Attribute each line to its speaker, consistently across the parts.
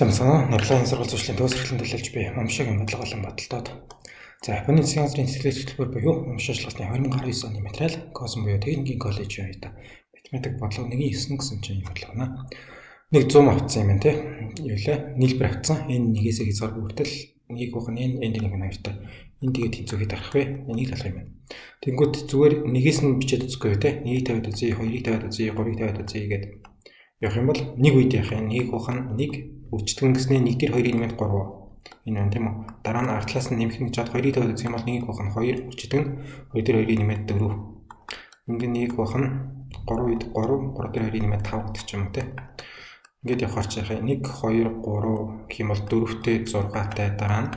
Speaker 1: Сайн байна уу? Норлын сургууль зуршлын төөс эрхлэн төлөөлж би Момшогийн бодлого болон бодолтоод. За, Японы засгийн газрын тэтгэлэг хөтөлбөр буюу Момшо ажиллагааны 2019 оны материал Космо буюу техникийн коллежийн үед математик бодлого 1.9 гэсэн чинь юм бодлого наа. Нэг 100 авцсан юм байна те. Юу лээ? Нийлбэр авцсан. Энэ нэгээсээ хязгааргүй хүртэл нэг бох нь энэ нэг нь хоёртой. Энэ тэгээд тэнцвэхэд гарах вэ? Энийг л алах юм байна. Тэнгүүт зүгээр нэгээс нь бичээд үзэхгүй те. 1-ийг тавиад үзье, 2-ыг тавиад үзье, 3-ыг тавиад үзье гэдэг явах юм бол нэг үед явах юм. Нэг бох нь нэг өвчтгэн гэснээр 1 дээр 2-ыг нэмээд 3. Энэ байна тийм үү? Дараа нь ард талаас нь нэмэх нэг чад 2-ыг тавиад үзэх юм бол 1-ийг бох нь 2 өвчтгэн 2 дээр 2-ыг нэмээд 4. Ингээд 1-ийг бох нь 3 үед 3, 3 дээр 2-ыг нэмээд 5 гэдэг ч юм уу те. Ингээд явахаар чи яхаа 1 2 3 гэх юм бол 4-тэй 6-тай дараа нь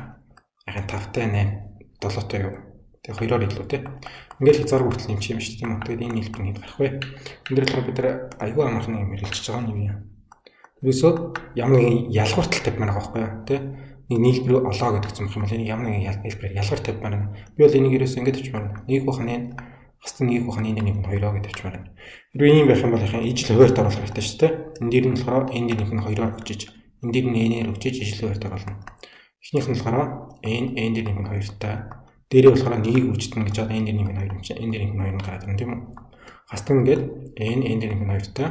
Speaker 1: яхаа 5-тай 8 7-тай юу. Тэгээ 2-оор илүү те. Ингээд хязгаар хүртэл нэмчих юм шүү дээ тийм үү. Тэгээд энэ нийлбэр нь хэд гарах вэ? Энэ дээр болохоор бид нар айгүй амархан юм хэрэгжилж байгаа нэг юм. Ерөөсөө ямар нэгэн ялгууртал тавьмаар байгаа байхгүй юу тий. Нэг нийлбэр олоо гэдэг зүйл юм бол энийг ямар нэгэн нийлбэрээр ялгуур тавьмаар байна. Би бол энийг ерөөсөө ингэж тавьчмаар байна. Нэг бох нь энэ хастан нэг бох нь энэ нэг нь хоёроо гэж тавьчмаар байна. Хэрвээ ийм байх юм бол яхаа ижил хуваарьт оруулах хэрэгтэй шүү дээ. Энэ дээр нь болохоор энэ дээр нэг нь хоёроор өгчиж, энэ дээр нь n-ээр өгчиж ижил хуваарьт оруулна. Эхнийх нь болохоор n n дээр нэг нь хоёртай. Дээрээ болохоор нэгийг үржидэн гэж байгаа энэ дээр нэг нь хоёр юм чинь энэ дээр нэг нь хоёр нь гараад ирнэ тийм үү. Хастан ингээд n n дээр нэг нь хоёртай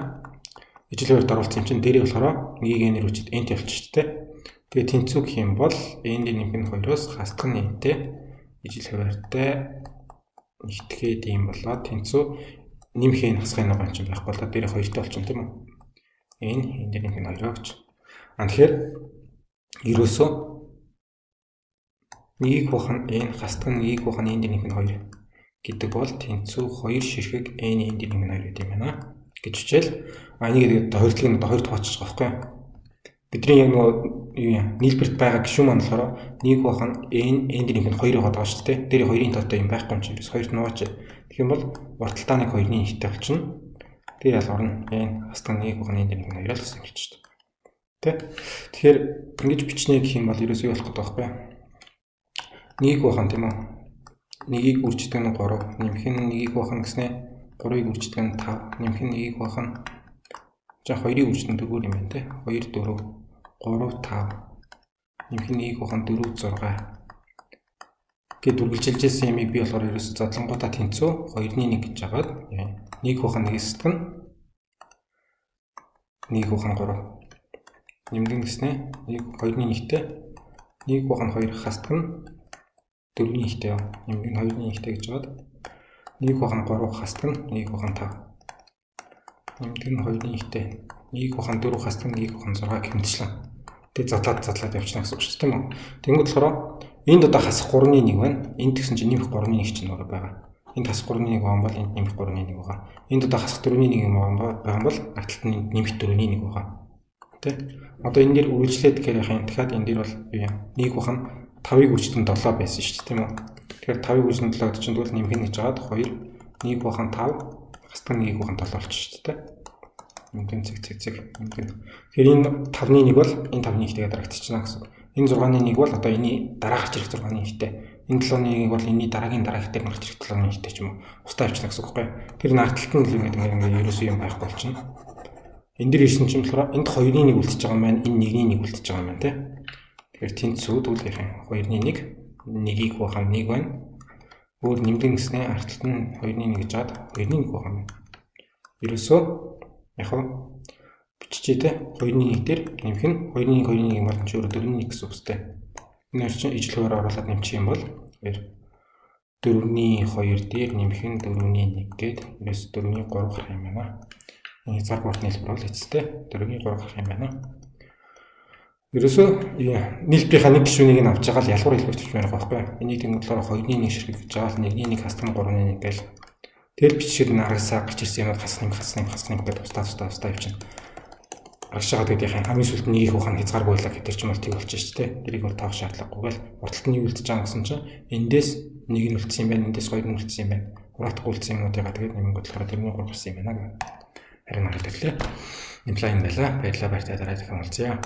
Speaker 1: ижил хуваарьт оруулсан юм чинь дээрээ болохоор нэгийг n-ээр үчид n тавьчих тэ. Тэгээ тэнцүү гэх юм бол n дээр нэмэх нь 2-оос хасдах нь n-тэй ижил хуваарьтай нэгтгэхэд ийм болоод тэнцүү нэмэх n хасах n байгаа юм чинь байхгүй болоод дээрээ 2-тай болчихно тийм үү. N n дээр нэмэх нь 2-оо гэж. А тэгэхээр ерөөсөө нэгийг хуваах нь n хасдах нь нэгийг хуваах нь n дээр нэмэх нь 2 гэдэг бол тэнцүү 2 ширхэг n n дээр нэмэх нь 2 гэдэг юм байна гэж хичээл. А энийг тэгээд хоёр талыг нь хоёр тооцож байгаа байхгүй юу? Бидний яг нөгөө юу юм нийлбэрт байгаа гишүүн маань болохоор нэг бох нь n n дээр нэмэх нь 2 яваад байгаа шүү дээ. Тэр хоёрын тоотой юм байхгүй юм чинь ерөөс хоёрт нуугаач. Тэгэх юм бол урталтаа нэг хоёрны нэгтэй болчихно. Тэгээ ялгуур нь n хасдаг нэг бох нь n дээр нэмэх нь 2 л гэсэн юм болчих шүү дээ. Тэ? Тэгэхээр ингэж бичнэ гэх юм бол ерөөсөө юу болох гэдэг байхгүй юу? Нэг бох нь тийм үү? Нэгийг үрждэг нь 3, нэмэх нь нэгийг бох нь гэснээр 3-ыг үрждэг нь 5, нэмэх нь нэгийг бох нь за 2-ыг үрждэг нь 4 юм байна те. 2 4 3 5 нэмэх нь 1 бох нь 4 6 гэд үргэлжилжсэн ямиг би болохоор ерөөсө задлангуудаа тэнцүү 2-ны 1 гэж жагаад 1 бох нь 1-ээс сэтгэн 1 бох нь 3 нэмгэн гэснээ 1 2-ны 1-тэй 1 бох нь 2 хастдаг нь 4-ний 1-тэй яв. Нэмгэн 2-ны 1-тэй гэж жагаад 1 бох нь 3 хастдаг нь 1 бох нь 5 нэмдэг нь 2-ны 1-тэй 1 бох нь 4 хастдаг нь 1 бох нь 6 гэх мэтчлэн. Тэгээ задлаад явчихна гэсэн үг шүү дээ, тийм үү? Тэнгүүд болохоор энд одоо хасах 3-ны 1 байна. Энд тэгсэн чинь нэмэх 3-ны 1 чинь нөгөө байгаа. Энд хасах 3-ны 1 байгаа бол энд нэмэх 3-ны 1 байгаа. Энд одоо хасах 4-ны 1 юм байгаа бол ард талд нь нэмэх 4-ны 1 байгаа. Тэ? Одоо энэ дээр үргэлжлээд гэхээр яхаа юм. Тэгэхээр энэ дээр бол юу юм? 1 бох нь 5-ыг үржихдээ 7 байсан шүү дээ, тийм үү? Тэгэхээр 5-ыг үржин 7 гэдэг чинь тэгвэл нэмэх нь гэж жагаад 2 1 бох нь 5 хасдаг 1 бох нь 7 болчих шүү дээ. Нэмгэн цэг цэг цэг нэмгэн. Тэгэхээр энэ 5-ны 1 бол энэ 5-ны 1-тэйгээ дарагдчихна гэсэн. Энэ 6-ны 1 бол одоо энэний дараа гарч ирэх 6-ны 1-тэй. Энэ 7-ны 1 бол энэний дараагийн дараагт дээр гарч ирэх 7-ны 1-тэй ч юм уу. Устаа авчихна гэсэн үг байхгүй. Тэр нарталт нь л ингээд ингээд ерөөсөө юм байхгүй болчихно. Энэ дэр ирсэн чинь болохоор энд 2-ны 1 үлдчихэж байгаа юм байна. Энэ 1-ний 1 үлдчихэж байгаа юм байна те. Тэгэхээр тэнцүү тэгвэл яах юм? 2-ны 1 1-ийг хуваах нь 1 байна. Өөр нэмгэн гэснээр арталт нь 2-ны 1 гэж жаад 2-ны 1 байгаа юм байна. Ерөөсөө яг хөө биччихээ те 2-ны 1 дээр нэмэх нь 2-ны 1 2-ны 1 юм бол чи өөрөө 4-ны 1 гэсэн үгтэй. Энэ хоёр чинь ижил хуваар оруулаад нэмчих юм бол 2 4-ний 2 дээр нэмэх нь 4-ний 1 гээд ерөөс 4-ний 3 гарах юм байна. Энэ хязгаар бүрт нийлбэр бол эцэстээ 4-ний 3 гарах юм байна. Ерөөсөө нийлбэрийнхаа нэг гишүүнийг нь авч байгаа л ялгуур хэлбэр тавьчих байгаа байхгүй юу? Энийг тэнгууд болохоор 2-ны 1 ширхэг гэж байгаа л 1-ний 1 хасдаг нь 3-ны 1 гээл. Тэгэл бичгээр нь аргасаа гарч ирсэн юмуд хасах нэм хасах нэм хасах нэм гэдээ тусдаа тусдаа тусдаа явчихна. Аргашаа тэгээд яхаа хамгийн сүүлд нэг их ухаан хязгааргүй байлаа гэдэг чинь бол тэг болчих шүү дээ. Тэрийг бол таах шаардлагагүй гэл. Урталт нь юу үлдэж байгаа гэсэн чинь эндээс нэг нь үлдсэн юм байна, эндээс хоёр нь үлдсэн юм байна. Хураатахгүй үлдсэн юмнуудыгаа тэгээд нэмэнгүүд болохоор 4-ний 3 гарсан юм байна гэх. Харин хараад ирлээ. Имплайн байлаа. Баярлалаа, баяртай дараа дахин уулзъя.